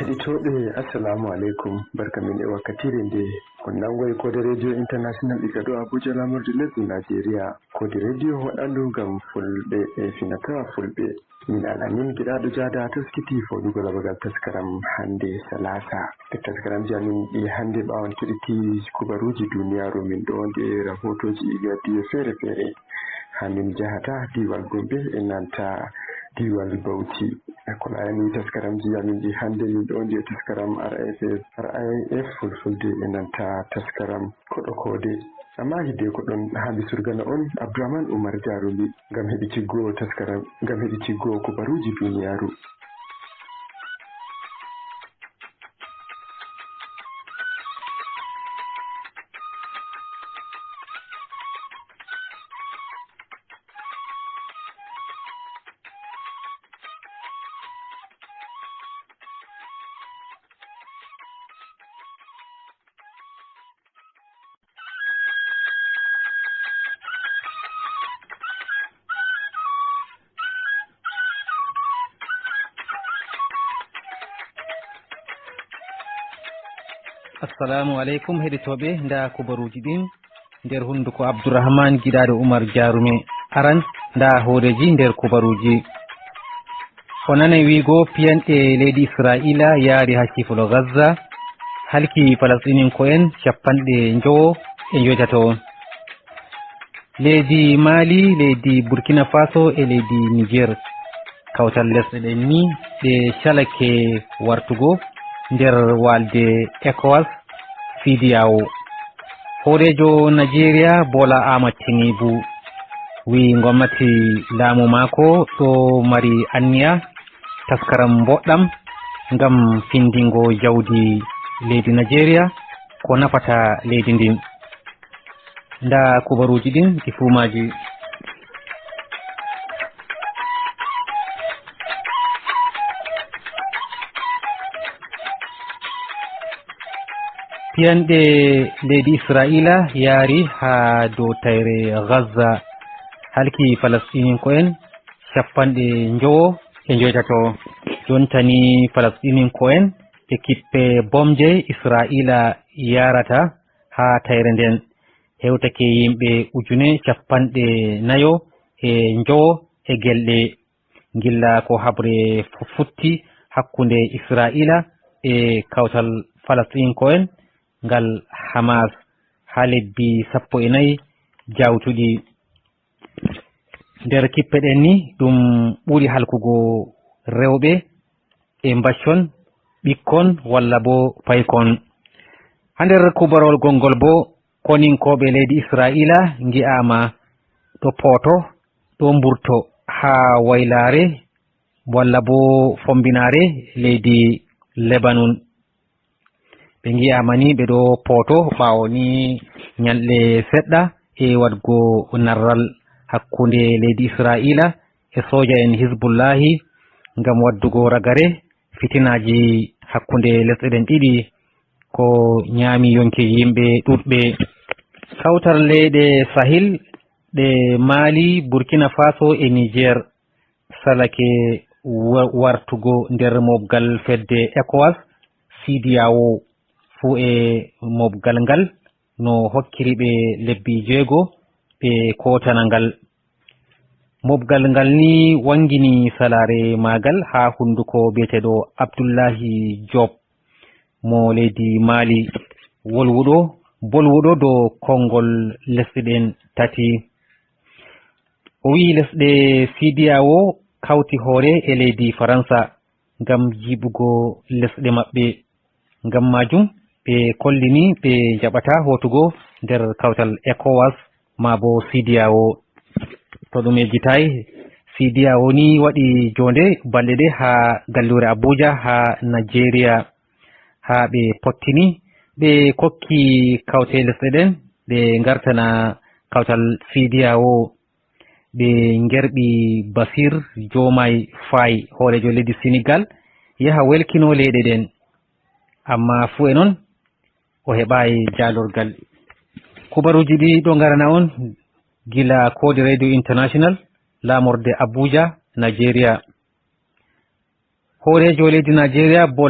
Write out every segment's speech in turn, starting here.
Heɗitoɓe, assalamu aleykum, barka min e wakkatire nde on nangoy Kode Radio International iga ɗo Abuja, lamorde lesdi Nigeria. Kode Radio waɗandu ngam Fulɓe e finatawa Fulɓe. Min Alamin giɗaɗo jada taskiti foɗugo labagal taskaram hande Salasa. E taskaramji amin ɗi hande, ɓawon keɗiti kubaruji duniyaru, min ɗo nde rahotoji iga diwe feere feere hamin jahata diwal Gombe e nanta diwal Bauchi. Ko layani taskaramji amin ɗi hande, min ɗo ndi taskaram rff rif Fulfulde e nanta taskaram Koɗo Kode. Amma hidde ko ɗon haami surgana on Abdourahmane Oumar Jarumi ngam heɗitiggo taskaram, ngam heɗitiggo kubaruji duniyaru. Assalamu aleykum heɗitoɓe, nda kubaruji ɗin nder hunduko Abdourahmane Guiɗaɗo Oumar Jarume. Aran nda hooreji nder kubaruji o nana wiigo piyanɗe leydi Israila yaari ha cifolo Gaza, halki Palestininko en 58. Leydi Mali, leydi Burkina Faso e leydi Niger, kawtal lesɗe ɗen ni ɗe calake wartugo nder walde ECOWAS CEDEAO. Hoorejo Nigeria Bola Ahmad Tinubu wi gomnati laamu maako ɗo mari anniya taskaram boɗɗam ngam findingo jawdi leydi Nigeria ko nafata leydi ndin. Nda kubaruji ɗin ɗi fumaji. Piyanɗe leydi Israila yaari ha dow tayre Gaza, halki Palestininko en 58. Jontani Palestininko en e kippe bomje Israila yarata ha tayre nden hewtake yimɓe 405 e gelɗe gilla ko habre futti hakkunde Israila e kawtal Palestinko en ngal Hamas ha lebbi 14 jawtuɗi. Nder kippe ɗen ni ɗum ɓuri halkugo rewɓe e baccon ɓikkon walla bo paykon. Ha nder kubarowol gongol bo, koninkoɓe leydi Israila gi'ama ɗo pooto ɗo mburto ha waylare walla bo fombinare leydi Lebanon. Ɓe gi'ama ni ɓe ɗo pooto ɓawo ni ñalɗe seɗɗa e wadgo narral hakkunde leydi Israila e soja en Hisbullahi ngam waddugo ragare fitinaji hakkunde lesɗe ɗen ɗiɗi ko ñaami yonki yimɓe ɗuɗɓe. Kawtal leyɗe Sahil ɗe Mali, Burkina Faso e Niger salake wartugo nder mobgal fedde ECOWAS CEDEAO fuu e mobgal ngal no hokkiri ɓe lebbi 6 ɓe kotana ngal. Mobgal ngal ni wangini salare magal ha hunduko biyeteɗo Abdoullahi Job mo leydi Mali, wolwuɗo bolwuɗo dow konngol lesɗe ɗen tati. O wi lesɗe CEDEAO kawti hoore e leydi Faransa ngam jiɓugo lesɗe maɓɓe, ngam majum ɓe kollini ɓe jaɓata hotugo nder kawtal ECOWAS ma bo CEDEAO. To ɗum yejjitayi, CEDEAO ni waɗi jonde balɗe ɗe ha gallure Abuja ha Nigeria, ha ɓe pottini ɓe kokki kawte lesɗe ɗen ɓe gartana kawtal CEDEAO. Ɓe gerɓi Basir Jomay Fay, hoorejo leydi Sénégal, yaha welkino leyɗe ɗen, amma fu e noon o heɓayi jalorgal. Kubaruji ɗi ɗo garana on gila Kode Radio International, lamorde Abuja, Nigeria. Hoorejo leydi Nigeria bo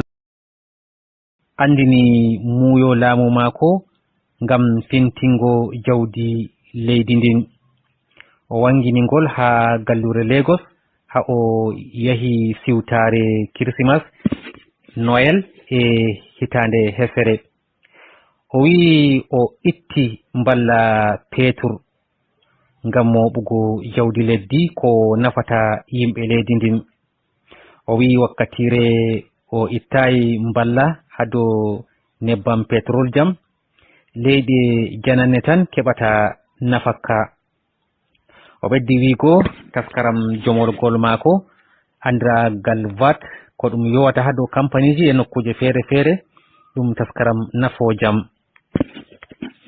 Andini muuyo laamu maako ngam fintingo jawdi leydi ndin. O wangini ngol haa gallure Lagos ha o yahi siwtaare Kirsimas, Noel e hitande hesere. O wi o itti mballa petur ngam moɓugo jawdi leddi ko nafata yimɓe leydi ndin. O wi wakkatire o ittayi mballa ha dow nebbam pétrol jam, leyɗe janane tan keɓata nafakka. O ɓeddi wiigo taskaram jomorgol maako andiragal VAT, ko ɗum yowata ha dow compagnie ji e nokkuje feere feere, ɗum taskaram nafojam.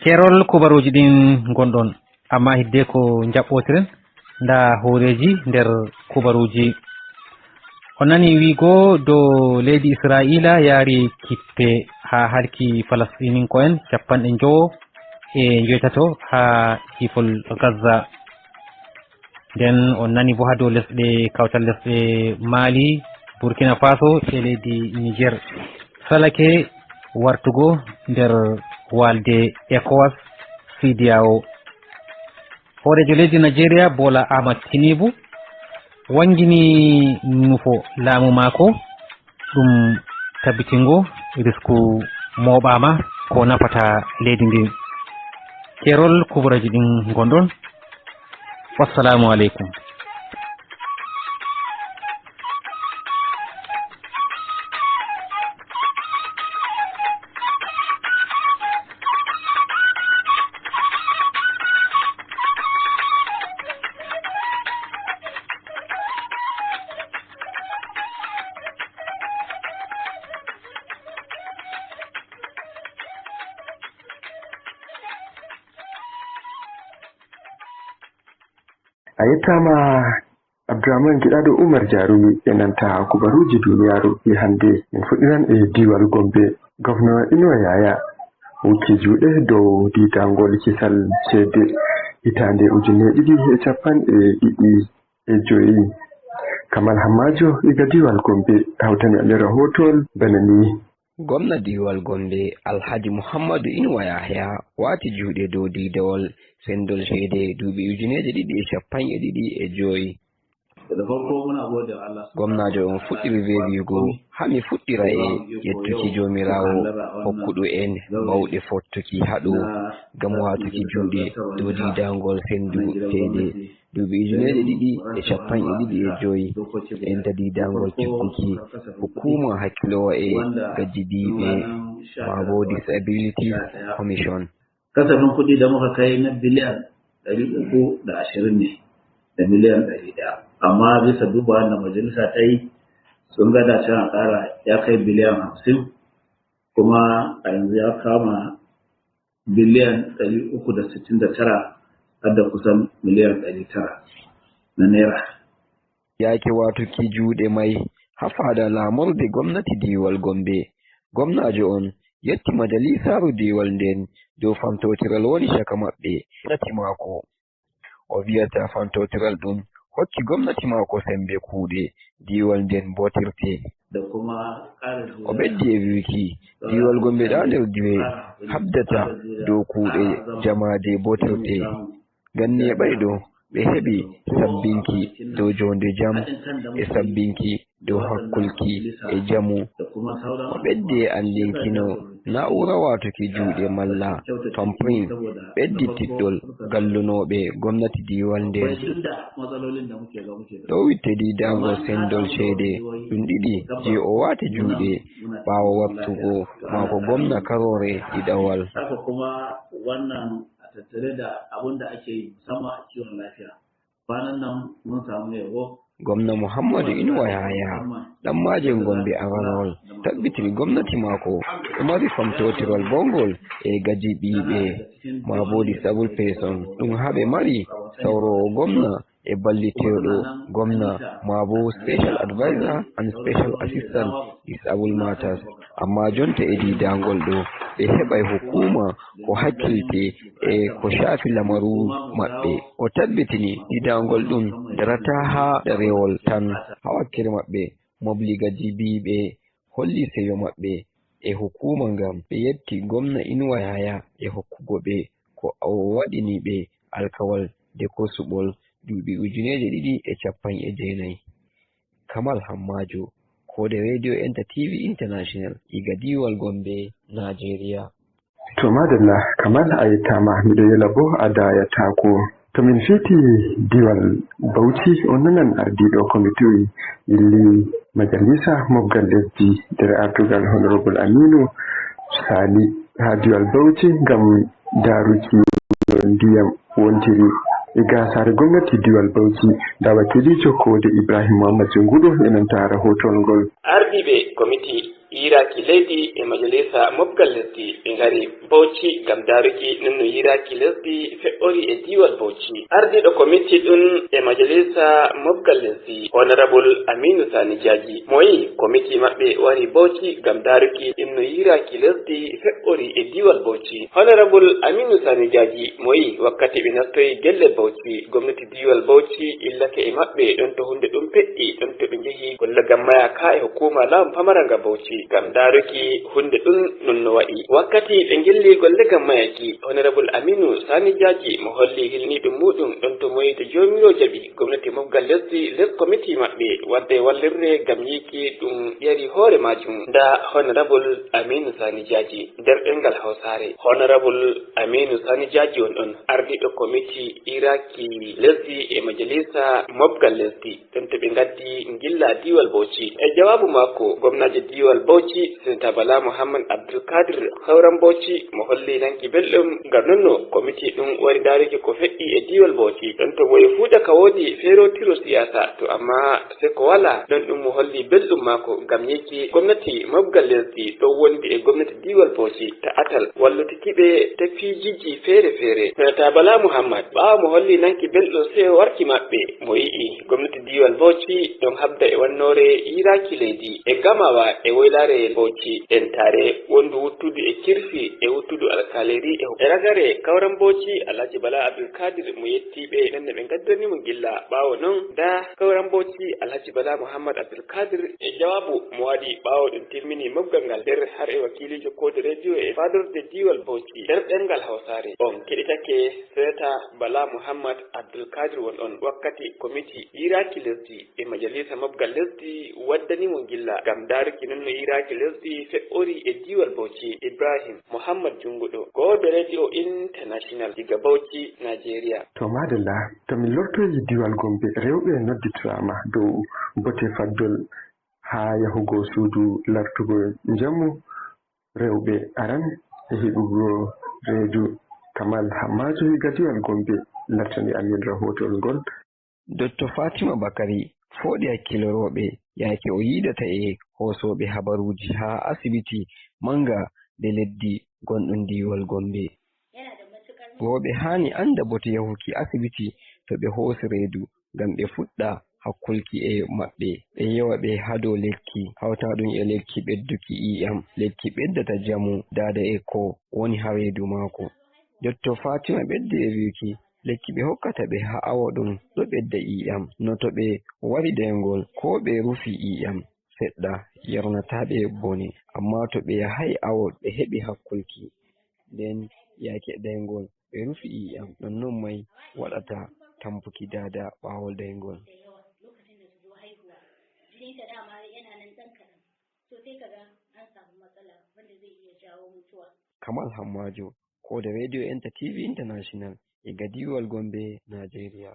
Kerol kubaruji ɗin gonɗon, amma hidde ko jaɓɓotiren nda hooreji nder kubaruji. O nani wiigo dow leydi Israila yaari kippe ha halki Falasininko en 58 ha kifol Gaza. Nden on nani bo ha dow lesɗe kawtal lesɗe Mali, Burkina Faso e leydi Niger salake wartugo nder walde ECOWAS CEDEAO. Hoorejo leydi Nigeria Bola Ahmad Tinubu wangini nufo laamu maako ɗum tabbitingo risku moɓama ko nafata leydi ndin. Kerol kuburaji ɗin gonɗon. Wassalamu aleykum. A yettama Abdourahman Giɗaɗo Umar Jarumi e nanta kubaruji duniyaru ɗi hande. Min fuɗɗiran e diwal Gombe. Gomna Inuwa Yaya wuki juuɗe dow didangol kisal ceede hitande 2025. Kamal Hammajo iga diwal Gombe hawtani amin rahotol bana ni. Gwamna diwal Gombe Alhaji Muhammadu Inuwa Yahya wati juuɗe dow didawol sendol ceede duuɓi 2025. Gwamnajo on fuɗɗiri be wiigo hami fuɗɗira e yettuki jomirawo hokkuɗo en bawɗe fottuki haɗo ngam watuki juuɗe dow didangol sendu ceede duuɓi 2025, enta didangol tigguki hukuma hakkilowa e gajidiɓe mabo Disability Commission. Kasafin kuɗi da muka kai na biliyan 320 ne da miliyan 100, amma bisa duba da majalisa ta yi sun ga da can a ƙara ya kai biliyan 50, kuma a yanzu ya kama biliyan 369 har da kusan miliyan 900 na naira. Yake watuki juuɗe mai ha fada lamorde gwamnati diwal Gombe, gwamnajo on yetti majalisaru diwal nden dow famtotiral woni caka maɓɓe gwamnati maako. O wiyata famtotiral ɗum hokki gwamnati maako sembe kuuɗe diwal nden botirte. Da kuma ƙara O ɓeddi e wiiki diwal Gombe ɗa nder diwe habdata dow kuuɗe jamaje botirte ngam neɓai ɗo ɓe heɓi sabbinki dow jonde jam e sabbinki dow hakkulki e jamu. O ɓeddi e andinkino na'ura watuki juuɗe malla thumbprint ɓeddi tiɗɗol gallunoɓe gwamnati diwal nden. Ɗo witte didango sendol ceede ɗum ɗiɗi je o wati juuɗe ɓawo wartugo mako gwamna karore ɗiɗawal. Haka kuma wannan a tattare da abun da ake yi musamman a kiwon lafiya, kwanan nan mun samu yabo. Gwamna Muhammadu Inuwa Yahaya ɗan majin Gombe aranol tabbitini gwamnati mako ɗo mari famtotirol bongol e gajiɓiɓe mabo disabled person ɗum haɓe mari sawrowo gwamna e balliteɗo gwamna mabo special advisor and special assistant disabled matters. Amma jonta e didangol ɗo ɓe heɓai hukuma ko hakkilte e ko shafi lamaru maɓɓe. O tabbitini didangol ɗum darata ha ɗerewol tan ha wakkere maɓɓe mobli gajibiɓe holli seyo maɓɓe. e hukuma ngam ɓe yetti gomna Inuwa Yahaya e hokkugo ɓe ko o waɗini ɓe alkawal de ko suɓol duuɓi 2019. Kamal Hammajo, Kode Radio Enta TV International, iga diwal Gombe, Nigeria. To madalla Kamal, a yettama, miɗo yela bo a dayatako. To min feti diwal Bauchi, on nanan ardiɗo comité illi majalisa mobgal lesdi nder artugal Honorable Aminu Sani ha diwal Bauchi ngam daruki ndiyam wontiri e gasare gwamnati diwal Bauchi. Da wakilijo Kode Ibrahim Muhammad Junguɗo enanta rahotol ngol. Ardiɓe comité yiraki leydi e majalisa mobgal lesdi ɓe ngari Bauchi ngam daruki non no yiraki lesdi fe'ori e diwal Bauchi. Ardiɗo comité ɗum e majalisa mobgal lesdi, Honorable Aminu Sani Diaji, moyi comité maɓɓe wari Bauchi ngam daruki ɗum no yiraki lesdi fe'ori e diwal Bauchi. Honorable Aminu Sani Diaji moyi wakkati ɓe nastoyi gelle Bauchi, gwamnati diwal Bauchi illake e maɓɓe ɗon to hunde ɗum feƴƴi ɗon to ɓe jeehi golla gammaya ka e hukuma laamu pamara nga Bauchi ngam daruki hunde ɗum non no wa'i. Wakkati ɓe gilli golle gammayaki, Honorable Aminu Sani Diaji mo holli hilniɗum muɗum ɗon to moyi to jomiro jaaɓi gwamnati mofgal lesdi les comité maɓɓe wadde wallirre ngam yiki ɗum ƴeri hoore majum. Nda Honorable Aminu Sani Diaji nder ɗengal hausare. Honorable Aminu Sani Diaji on ɗon ardiɗo comité iraki lesdi e majalisa mobgal lesdi ɗon to ɓe gaddi gilla diwal Bauchi. E jawabu makko, gomnajo diwal Bauchi, Sénata Bala Mouhammad Abdoulkadir hawran Bauchi, mo holli nanki belɗum ngam nonno comité ɗum wari dariki ko feƴƴi e diwal Bauchi ɗon to moye fuuɗa ka woodi ferotiro siyasa to amma se ko wala ɗon ɗum mo holli belɗum maako ngam yiki gwamnati mabgal lesdi ɗo wondi e gwamnati diwal Bauchi ta atal wallutikiɓe tefijiji feere feere. Sénata Bala Mouhammad ɓaawa mo holli nanki belɗum se warki maɓɓe, mo yi'i gwamnati diwal Bauchi ɗon habda e wannore yiraki leydi e gamawa e woylare Bauchi en tare wondu wuttudu e kirfi e wuttudu alkaleri e ragare kawran Bauchi Alhaji Bala Abdulkadir mo yettiɓe nanne ɓe gaddanimo gilla. Ɓaawo noon da kawran Bauchi Alhaji Bala Mouhammad Abdulkadir e jawabu mo waɗi ɓaawo ɗum timmini mobgal ngal nder har e wakilijo Kode Radio e fadorde diwal Bauchi nder ɗemgal hausare. On keɗitake Sénata Bala Mouhammad Abdulkadir won on wakkati comité yiraki lesdi e majalisa mobgal lesdi waddanimo gilla ngam daruki non no yiraki lesdi fe'ori e diwal Bauchi. Ibrahim Mouhammad Junguɗo, Kode Radio International, diga Bauchi, Nigeria. To madalla, to min lortoyi diwal Gombe, rewɓe nodditirama dow bote faddol ha yahugo suudu lartugo njamu rewɓe aran e heɓugo reedu. Kamal Hammajo higa diwal Gombe lartani amin rahotol ngol. Dr Fatima Bakari fooɗi hakkilo rooɓe yaake o yiidata e hoosoɓe habaruji ha asibiti manga nde leddi gonɗum diwal Gombe. Rooɓe haani anda bote yahuki asibiti to ɓe hoosi reedu ngam ɓe fuɗɗa hakkulki e maɓɓe, ɓe yewa ɓe ha dow lekki hawta ɗum e lekki ɓedduki iyam, lekki ɓeddata jamu dada e ko woni ha reedu maako. Dr Fatima ɓeddi e wiiki lekki ɓe hokkata ɓe ha awa ɗum ɗo ɓedda iyam no to ɓe wari dayngol ko ɓe rufi iyam seɗɗa yarnataɓe bone, amma to ɓe yahay awo ɓe heɓi hakkulki nden yaake dayngol ɓe rufi iyam nonnon mai waɗata tampuki dada ɓawo dayngol. Kamal Hammajo, Kode Radio Enta TV International, e gadiwal Gombe, Nigeria.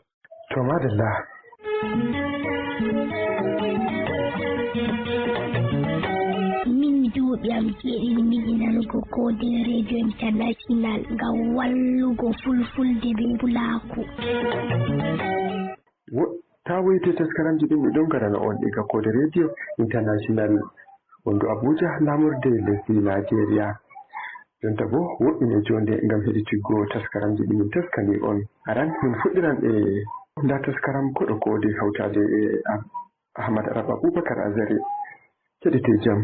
To madalla. Min duuɓi am 7 mi nanugo Kode Radio International ngam wallugo fulfulde be pulaaku. Ta woyte taskaramji ɗin ɗi ɗon garana on ɗiga Kode Radio International wondu Abuja, lamurde lesdi Nigeria. Jonta bo woɗɗine jonde ngam heɗitiggo taskaramji ɗi min taskani on. Aran min fuɗɗiran e nda taskaram koɗo Kode hawtade e Ahmad Arab Aboubacar Azare. Keɗite jam.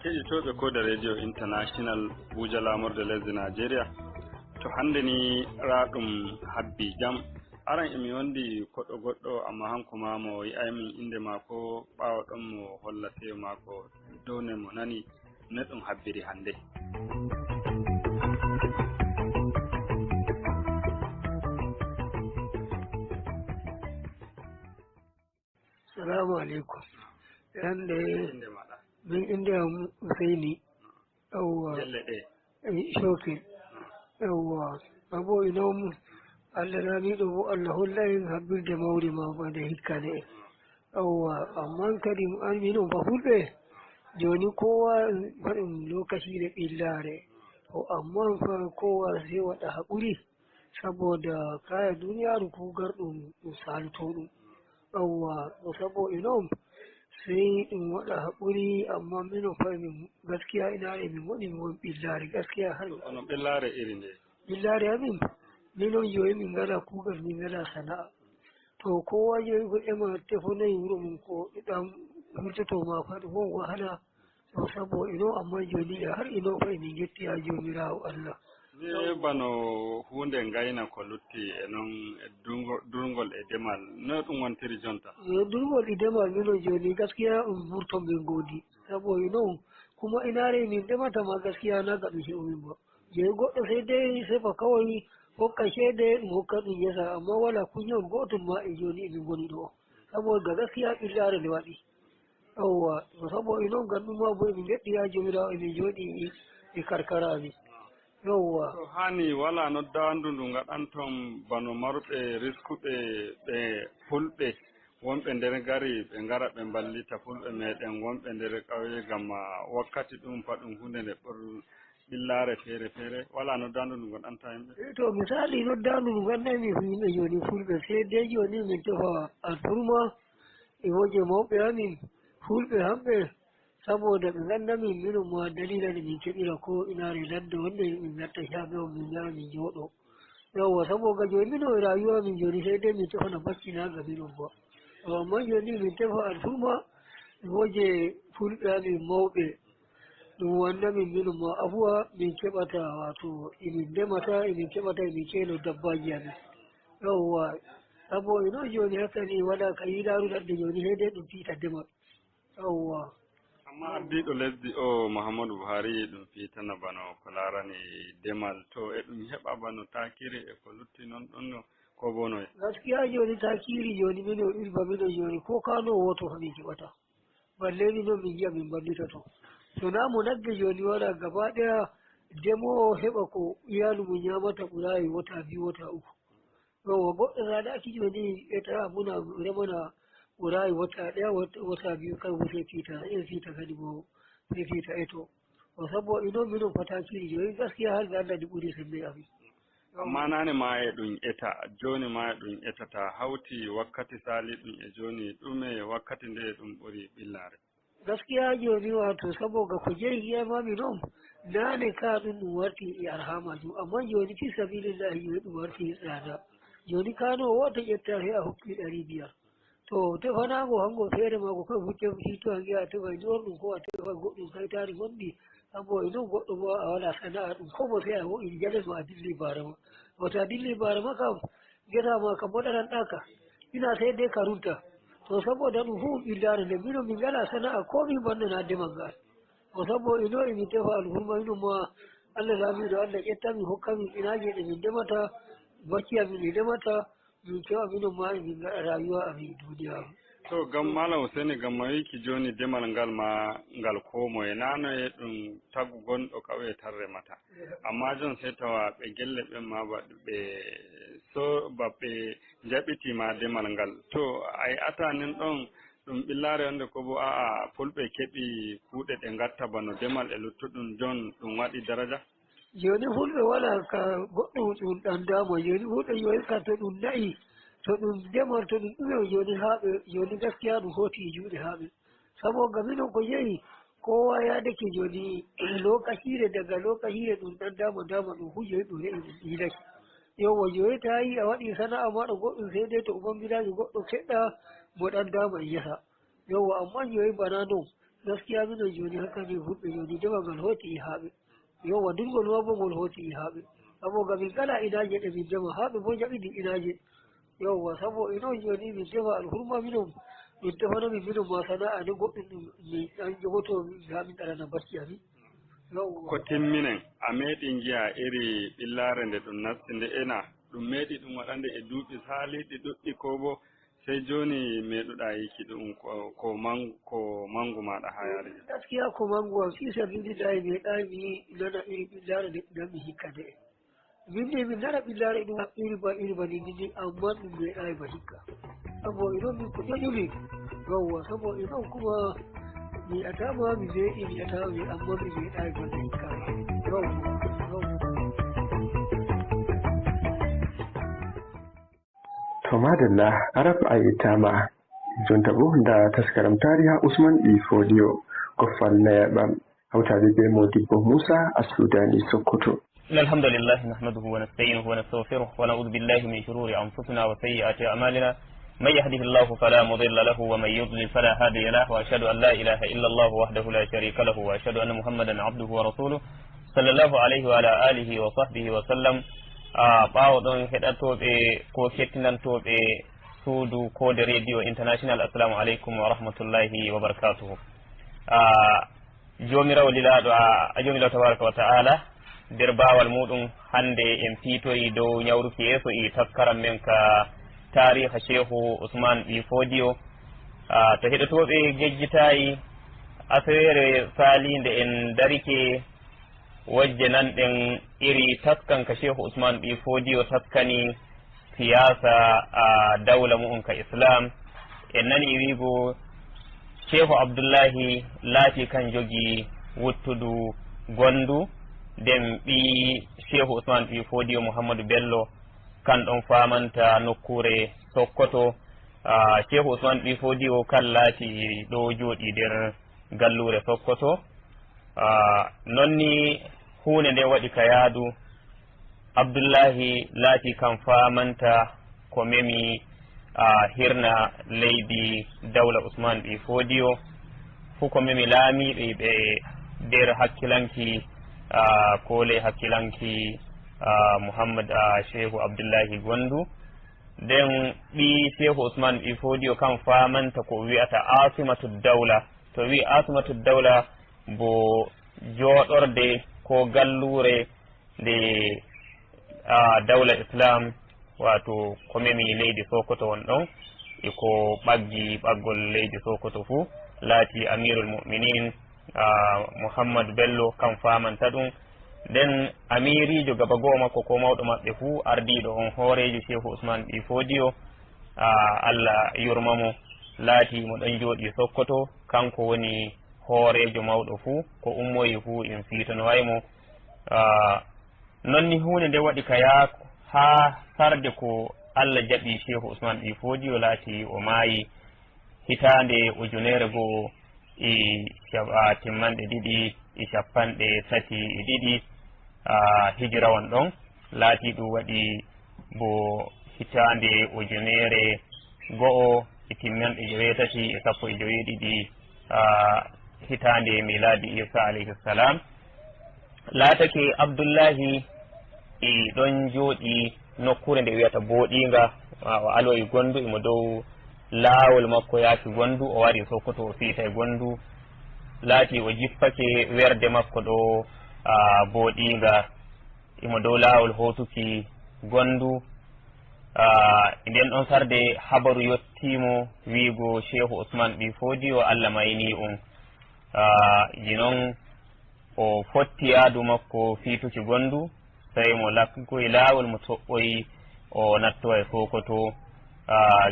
Keɗitoɓe Koda Radio International, Buja, lamorde lesdi Nigeria. To hande ni ra ɗum habbi jam Aran emi wondi koɗɗo goɗɗo, amma hanko ma mo yi'ay min inde maako ɓaawo ɗon mo holla seyo maako dow ne mo nani no ɗum habbiri hannde. Salamu aleykum. Hande Inde maɗa? Min inde am Useyni. Yawwa. Gelle ɗe? Shokin. Yawwa, abo inon Allah laamiɗo bo Allah holla en habbirde mawri ma bade hikkane en. Yawwa, amma kadi an minon ba fulɓe joni kowa waɗin lokacire ɓillare to, amma fa kowa sai waɗa haƙuri saboda kaya duniyaru ko garɗum ɗum salto ɗum. Yawwa, to sabo inon sai ɗum waɗa haƙuri, amma minon fa min gaskiya ina e min waɗi min won ɓillare gaskiya har Ono ɓillare iri nde? Ɓillare amin minon joyi min ngala kuugal, min ngala sana'a. To kowa joyi ko ema tefonayi wuro mum ko ɗan wurtoto ma fa ɗum won wahala. To sabo ino amma joni har ino fa emin getti ha jomirawo Allah. Ne bano hunde ngayna ko lutti e noon e durngol e demal, no ɗum wontiri jonta? Yo, durngol e demal minon joni gaskiya ɗum vurto min godi sabo ino kuma inare min ndemata ma gaskiya na ga ɗum heɓumin ba. Joyi goɗɗo sai dai sefa kawai hokka ceede, ɗum hokka ɗum yesa, amma wala kuñol gotum ma e joni emin goni ɗo saboda gaskiya ɓillare nde waɗi. Yawwa, to sabo ino ngam ɗum ma bo emin geɗɗi ha jomirawo emin jooɗi e karkara amin. Yawwa. To hani wala noddandu ndu gaɗan toon bano marɓe riskuɓe ɓe fulɓe wonɓe nder gari ɓe ngara ɓe ballita fulɓe meɗen wonɓe nder ƙauye, gam wakkati ɗum fa ɗum hunde nde ɓor ɓillare feere feere, wala noddandu ndu gaɗanta yimɓe? To misali noddandu ndu gandami yimɓe joni fulɓe sai dai joni min tefa alfurma e woje mawɓe amin fulɓe hamɓe, saboda ɓe ganda min minon ma dalila nde min keɓira ko inare ladde wonde min gatta caabe on min gara min jooɗo. Yawwa, saboda joni minon e rayuwa min joni sai dai min tefana baccinaga minon ba. Amma joni min tefa alfurma e woje fulɓe amin mawɓe, ɗum wanna min minon ma afuwa, min keɓata wato emin ndemata, emin keɓata emin keelo dabbaji amin. Yawwa, sabo ino joni haka ni waɗa ka yilaru ladde joni sai dai ɗum fiita ndemal. Yawwa. Amma ardiɗo lesdi o Mouhamadou Buhari ɗum fiitana bano ko larani demal, to e ɗum heɓa bano takiri e ko lutti noon ɗon no ko bonoye? Gaskiya joni takiri joni mino irba mino joni ko kano woto fa min keɓata balle minon min jiya min ballita. To to namu nagge joni waɗa gaba ɗaya ndemowo heɓa ko iyalu mum ñamata ɓurayi wota 2 wota 3. Yawwa, goɗɗo sadaki joni eta muna remana ɓurayi wota 1 wota 2 kan wute fiita en fiita kadi bo sai fiita eto o. Sabo ino minon fatakiri joni gaskiya har ga Allah ɗi ɓuri sembe amin. Amma nane ma e ɗum eta joni ma e ɗum etata hawti wakkati sali ɗum e joni ɗume wakkati nde ɗum ɓuri ɓillare? Gaskiya joni wato saboda ko jeyi yiyamami noon nane ka ɗum ɗum warti e arha majum, amma joni fi sabilillahi joni ɗum warti e tsada. Joni kano wota ƴetta he a hokki 500, to tefanago hango feere mago koye futte fito a giya a tefay ɗon ɗum ko a tefa goɗɗum kaytari gonɗi. Sabo e noon goɗɗo bo a wala sana'a ɗum ko bo sai a wo'in jales ma a dilli baare ma woto a dilli baare ma kam gesa ma kam moɗaranɗa ka ina sai dai ka runta. To saboda ɗum fuu ɓillare nde mino min ngala sana'a ko min banno na demal ngal o. Sabo ino emin tefa alhurma ino ma Allah laamiɗo Allah ƴetta min hokka min inaje ɗe min ndemata bacci amin ɗi ndemata min kewa minon ma emin gaɗa rayuwa amin duniyaru. To gam malam Husaini gam ma wiki joni demal ngal ma ngal komoye nano e ɗum tagu gonɗo ƙauye tan remata, amma jon sey tawa ɓe gelle ɓen ma ba ɓe so ba ɓe jaɓitima demal ngal. To a yi'ata nin ɗon ɗum ɓillare wonde ko bo a'a fulɓe keɓi kuuɗe ɗe gatta bano demal e luttuɗum jon ɗum waɗi daraja? Joni fulɓe wala ka goɗɗum ɗum ɗandama joni fulɓe joni ka to ɗum nayi to ɗum ndemal to ɗum ɗume joni haaɓe joni gaskiya ɗum hoti e juuɗe haaɓe, sabo ga minon ko jeyi kowa yadake joni lokacire daga lokacire ɗum ɗan dama dama ɗum fu joni ɗum re'i ɗum ɗilake. Yawwa, joni ta yi a waɗi sana'a maɗa goɗɗum sai dai to ubangiraji goɗɗo keɗɗa mo ɗan dama e yesa. Yawwa, amma joni bana non gaskiya minon joni haka ni fulɓe joni demal ngal hoti e haaɓe. Yawwa, durgol ma bo ngol hoti e haaɓe, sabo ga min kala inaje ɗe min ndema haaɓe bo jaɓidi inaje. Yawwa, sabo inon joni min defa alhurma, minon min defanamin minon ma sana'a ni goɗɗum ɗum min ɗan jogoto ha min ɗarana bacci amin. Yawwa, ko timminen a meeɗi njiya iri ɓillaare nde ɗum nasti nde ena ɗum meeɗi ɗum waɗande e duuɓi saaliɗi ɗuɗɗi, ko bo sey jooni meeɗuɗa yiki ɗum ko mangu ko mangu maɗa ha yaari? Gaskiya ko mangu am, fi sabilillahi, meeɗayi mi nana iri ɓillaare nde nanmi hikka nde. Min ne min nana ɓillaare ɗum iri ba iri ba ni ni, amma ɗum meeɗayi ba hikka, sabo inon min ko ƴoƴumi. Yawwa, sabo inon kuma mi atama mi meeɗi mi atama mi, amma mi meeɗayi banda hikka. Yawwa, yawwa. To madalla, arab a yettama. Jonta bo nda taskaram tariha Usman ɗi Fodiyo goffal nayaɓam hawtaɓe be Modibbo Moussa a Sudani Sokoto. إن الحمد لله نحمده ونستعينه ونستغفره ونعوذ بالله من شرور أنفسنا وسيئات أعمالنا، من يهده الله فلا مضل له ومن يضلل فلا هادي له، وأشهد أن لا إله إلا الله وحده لا شريك له، وأشهد أن محمدا عبده ورسوله صلى الله عليه وعلى آله وصحبه وسلم. Ɓaawo ɗon heɗatoɓe ko kettinantoɓe suudu Kode Radio International, assalamu aleykum wa rahmatullahi wa barakatuhu. Jomirawo lilaɗo a jomirawo tabaraka wa taala nder bawal muɗum, hande en piitoyi dow ñawruki yeeso e taskaram men ka tariha Cheikhu Ousmane ɓi Fodiyo. To heɗotoɓe gejjitayi, asawere salinde en darike wajje nanɗen iri taskan ka Cheikhu Ousmane ɓi Fodiyo taskani siyasa a dawla mu'um ka islam. En nani wiigo Cheikhu Abdoullahi laati kan jogi wuttudu gondu, nden ɓi Cheikhu Ousmane ɓi Fodiyo Mouhammadou Bello kan ɗon famanta nokkure Sokoto. Cheikhu Ousmane ɓi Fodiyo kan laati ɗo jooɗi nder gallure Sokoto. Non ni hunde nde waɗi ka yaadu Abdoullahi laati kam famanta ko memi hirna leydi dawla Ousmane ɓi Fodiyo fuu, ko memi laamiɓe ɓe nder hakkilanki ko ley hakkilanki Mouhammad Cheikhu Abdoullahi Gondu. Nden ɓi Cheikhu Ousmane ɓi Fodiyo kam famanta ko wiyata asimatu dawla. To wi asimatu dawla bo jooɗorde ko gallure nde dawla islam, wato ko memi leydi Sokoto won ɗon e ko ɓaggi ɓaggol leydi Sokoto fuu, laati amirul muminin Mouhammadou Bello kam famanta ɗum. Nden amirijo gaba goo makko ko mawɗo maɓɓe fuu ardiɗo on hoorejo Cheikhu Ousmane ɓi Fodiyo, Allah yurmamo, laati mo ɗon jooɗi Sokoto, kanko woni hoorejo mawɗo fuu ko ummoyi fuu en fiitonowaymo. Non ni hunde nde waɗi ka yaa ha sarde ko Allah jaɓi Cheikhu Ousmane ɓi Fodiyo laati o maayi hitande 1232 hijira won ɗon, laati ɗum waɗi bo hitande 1817 hitande miladi Isa alayhi salam. Laatake Abdoullahi e ɗon jooɗi nokkure nde wiyata Booɗinga, o aloyi Gondu, emo dow laawol makko yaaki Gondu, o wari Sokoto, o fiita e Gondu, laati o jippake werde makko ɗo Booɗinga, imo dow laawol hotuki Gondu. Nden ɗon sarde habaru yettimo wiigo Cheikhu Ousmane ɓi Fodiyo Allah mayni um ji noon o fotti yaadu makko fiituki Gondu, tawi mo lakkoye laawol mo toɓɓoyi o nattowa e Sokoto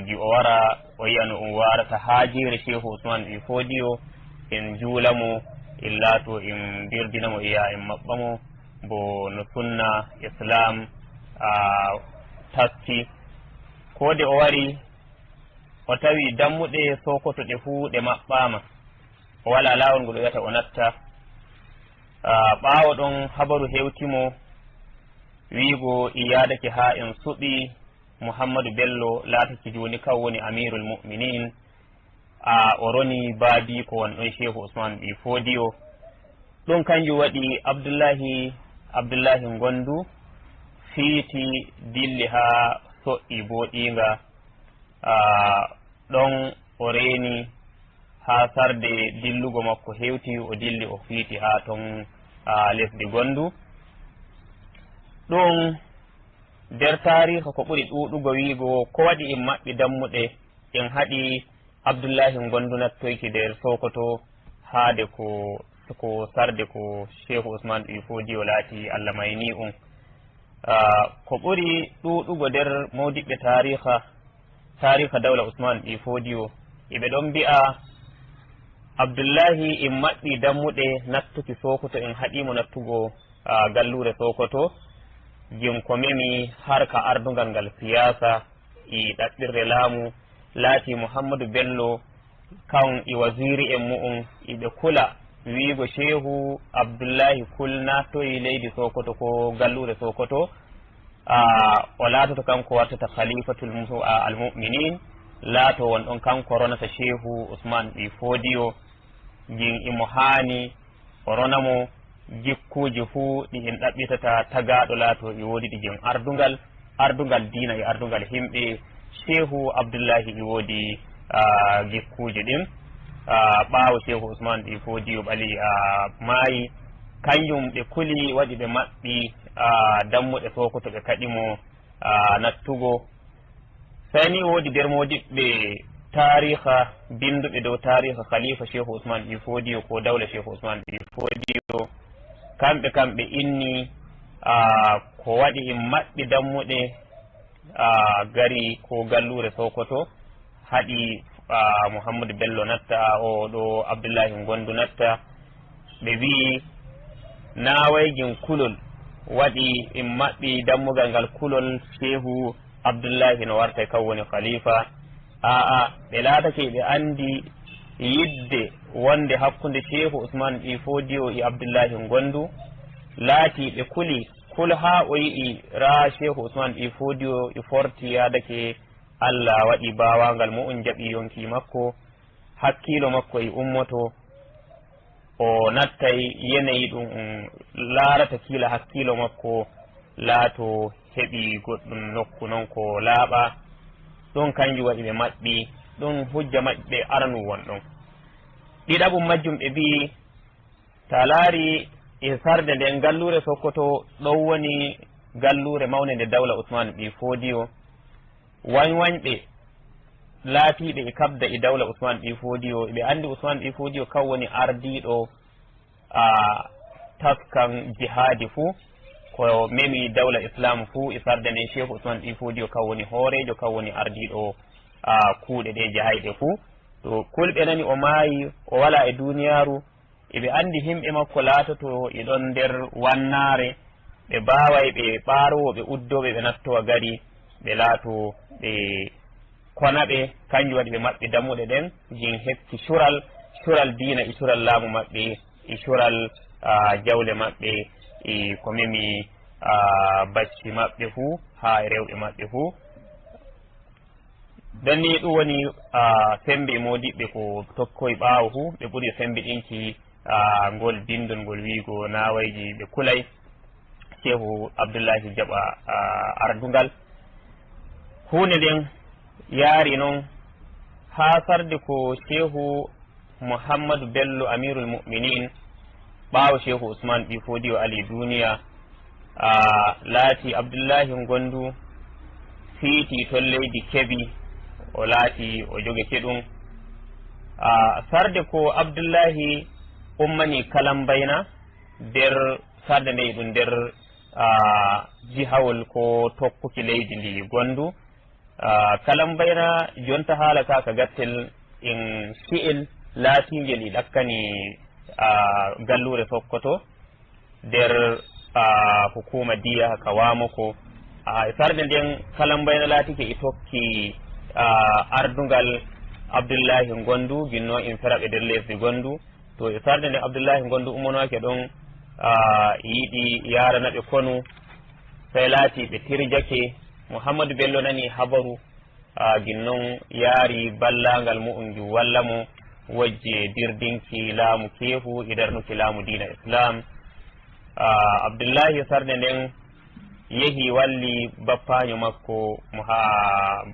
gi o wara o yiya no um warata haajire Cheikhu Ousmane ɓi Fodiyo, en juulamo, en laato en birdinamo, iya en maɓɓamo bo no sunna islam taski. Ko de o wari o tawi dammuɗe Sokoto ɗe fuu ɗe maɓɓama, o wala laawol ngol o wiyata o natta. Ɓaawo ɗon habaru hewtimo wiigo i yaadake ha en suɓi Mouhammadou Bello laatake joni kam woni amirul muminin, a o roni baabi ko won ɗon Cheikhu Ousmane ɓi Fodiyo. Ɗum kanjum waɗi Abdoullahi Gondu fiiti dilli ha so'i boɗinga. Ɗon o reeni ha sarde dillugo makko hewti, o dilli o fiiti ha ton lesdi Gondu. Ɗum nder tariha ko ɓuri ɗuɗugo wiigo ko waɗi en maɓɓi dammuɗe en haɗi Abdoullahi Gondu nattoyki nder Sokoto haade ko sarde ko Cheikhu Ousmane ɓi Fodiyo laati Allah mayni on. Ko ɓuri ɗuɗugo nder mawdiɓɓe tariha dawla Ousmane ɓi Fodiyo, eɓe ɗon mbi'a Abdoullahi en maɓɓi dammuɗe nattuki Sokoto, en haɗimo nattugo gallure Sokoto jin ko memi har ka ardungal ngal siyasa e ɗaɓɓirde laamu. Laati Mouhammadou Bello kan e wasiri en mu'um eɓe kula wiigo Cheikhu Abdoullahi kul nattoyi leydi Sokoto ko gallure Sokoto, o laatoto kanko wartata khalifatul almuminin, laato won ɗon kanko ronata Cheikhu Ousmane ɓi Fodiyo jin imo haani o ronamo jikkuji fuu ɗi en ɗaɓɓitata tagaɗo laato e woodi ɗi jin ardungal diina e ardungal himɓe. Cheikhu Abdoullahi e woodi gikkuji ɗin ɓaawo Cheikhu Ousmane ɗi Fodiyo ɓali maayi, kanjum ɓe kuli waɗi ɓe maɓɓi dammuɗe Sokoto, ɓe kaɗimo nattugo. Sani woodi nder modiɓɓe tariha binduɓe dow tariha khalifa Cheikhu Ousmane ɓi Fodiyo ko dawla Cheikhu Ousmane ɓi Fodiyo, kamɓe inni ko waɗi en maɓɓi dammuɗe gari ko gallure Sokoto haɗi Mouhammadou Bello natta, o ɗo Abdoullahi Gondu natta. Ɓe wi nawaygin kulol waɗi en maɓɓi dammugal ngal, kulol Cheikhu Abdoullahi no warta kam woni khalifa. Aa ɓe laatake ɓe andi yidde wonde hakkunde Cheikhu Ousmane ɓi Fodiyo e Abdoullahi Gondu, laati ɓe kuli kul ha o yi'i ra Cheikhu Ousmane ɓi Fodiyo e forti yadake Allah waɗi bawangal mu'um jaɓi yonki makko, hakkilo makko e ummoto o nattay yenayi ɗum laarata kiila hakkilo makko laato heɓi goɗɗum nokku noon ko laaɓa ɗum. Kanjum waɗi ɓe maɓɓi ɗum, hujja maɓɓe aranu won ɗon. Ɗiɗaɓum majjum, ɓe mbi ta laari e sarde nden gallure Sokoto ɗon woni gallure mawne nde dawla Ousmane ɓi Fodiyo, wañwañɓe laatiɓe e kabda e dawla Ousmane ɓi Fodiyo, ɓe andi Ousmane ɓi Fodiyo kam woni ardiɗo a taskan jihaadi fuu ko memi dawla islam fuu e sarde nden. Cheikh Ousmane ɓi Fodiyo kam woni hoorejo, kam woni ardiɗo a kuuɗe ɗe jahayɗe fuu. To kulɓe nani o maayi o wala e duniyaru, eɓe andi himɓe makko laatoto e ɗon nder wannare, ɓe mbaway ɓe ɓaarowo ɓe uddoɓe ɓe nattowa gari ɓe laato ɓe kona ɓe. Kanjum waɗi ɓe maɓɓi dammuɗe ɗen jin hepti cural diina e cural laamu maɓɓe e cural jawle maɓɓe e ko memi bacci maɓɓe fuu ha e rewɓe maɓɓe fuu. Dan ni ɗum woni sembe e modiɓɓe ko tokkoye ɓaawo fuu ɓe ɓuuri sembe ɗinki ngol bindol ngol wiigo nawayji ɓe kulay Cheikhu Abdoullahi jaɓa ardungal hunde nden. Yaari noon ha sarde ko Cheikhu Mouhammadou Bello amirul muminin ɓaawo Cheikhu Ousmane ɓi Fodiyo ali duniya, laati Abdoullahi Gondu fiiti toon leydi Keeɓi, o laati o jogete ɗum. Sarde ko Abdoullahi ummani kalambayna nder sarde nde ɗum nder jihawol ko tokkuki leydi ndi Gondu kalambayna. Jonta haala ka ka gattel en si'el laatingel e ɗakkani gallure Sokoto nder hukuma diya ka Wamako. Sarde nden kalambayna laatike e tokki ardungal Abdoullahi Gondu ginno en feraɓe nder lesdi Gondu. To e sarde nde Abdoullahi Gondu ummonake ɗon yiiɗi yaranaɓe konu, sey laati ɓe tirjake. Mouhammadou Bello nani habaru ginnon yaari ballagal mu'um gi walla mo wojje dirdinki laamu keefu e darnuki laamu dina islam. Abdoullahi sarde nden Yehi walli bappaño makko mo ha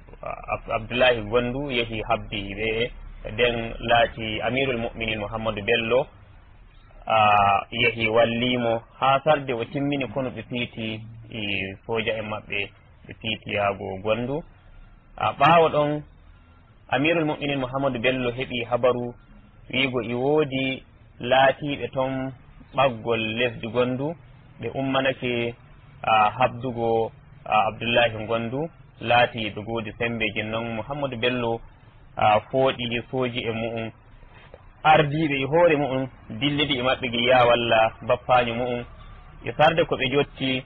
Abdoullahi Gondu, yehi habdi ɓe nden laati Amirul Muminin Mouhammadou Bello yehi wallimo ha sarde o timmini kono ɓe piiti e soja en maɓɓe, ɓe piiti yaago Gondu. A ɓaawo ɗon Amirul Muminin Mouhammadou Bello heeɓi habaru wiigo i woodi laatiɓe toon ɓaggol lesdi Gondu, ɓe ummanake habdugo Abdoullahi Gondu, laati ɓe goodi sembeji noon. Mouhammadou Bello fooɗi sooji e mu'um, ardiɓe e hoore mu'um, dillidi e maɓɓe gi ya walla bappaño mu'um e sarde ko ɓe jotti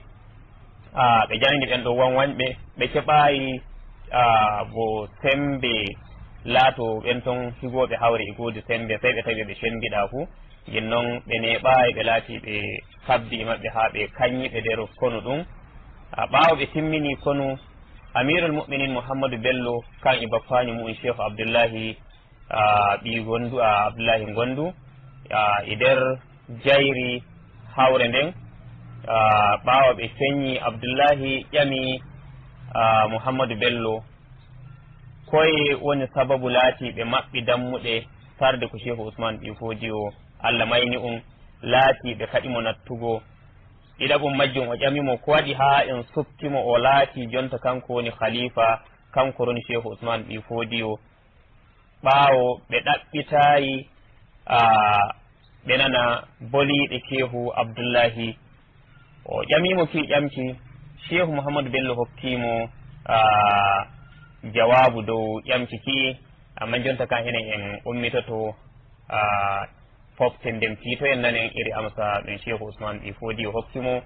ɓe jangdi ɓen ɗo wanwanɓe, ɓe keɓayi bo sembe laato ɓen toon higoɓe hawre e goodi sembe, sey ɓe tawi ɓe sembiɗa fuu jin noon ɓe neɓayi ɓe laati ɓe kabdi e maɓɓe ha ɓe kañiɓe nder konu ɗum. Ɓaawo ɓe timmini konu, Amirul Muminin Mouhammadou Bello kan e bappaño mum Cheikh Abdoullahi ɓi Gondu, Abdoullahi Gondu, e nder jayri hawre nden. Ɓaawo ɓe feññi, Abdoullahi ƴami Mouhammadou Bello koye woni sababu laati ɓe maɓɓi dammuɗe sarde ko Cheikh Ousmane ɓi Fodi o Allah mayni um, laati ɓe kaɗimo nattugo. Ɗiɗaɓum majjum o ƴamimo ko waɗi ha en suftimo o laati jonta kanko woni khalifa, kanko roni Cheikh Ousmane ɓi Fodi o. Ɓaawo ɓe ɗaɓɓitayi ɓe nana boliɗe Cheikhu Abdoullahi, o ƴamimo ki ƴamki. Cheikhu Mouhamadou Bello hokkimo jawabu dow ƴamki ki, amma jonta ka henen en ummitoto fofte nden piito en nanen iri amsa ɗum Cheikhu Ousmane ɓi Fodi o hokkimo.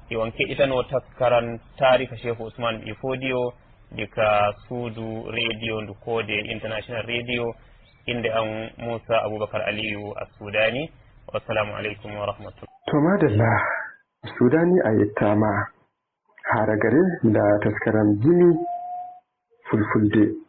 E on keɗitano taskaran tarika Cheikhu Ousmane ɓi Fodi o dika suudu radio ndu Koode International Radio. Inde an Moussa Aboubacar Aliyu Assudani. Wassalamu aleykum wa rahmatullah. To madalla, Sudani, a yettama. Haragare da taskaram jimi Fulfulde.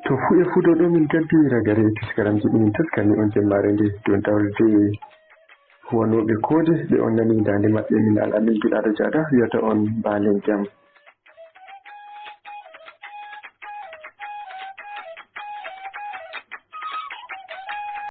To fu e fuu dow ɗo min gaddi ragare taskaramji ɗi min taskani on jemmare nde dow dawrde huwanoɓe koode ɓe on nani dande maɓɓe. Min Al'amin Giɗaɗo Jaɗa wiyata on balen jam.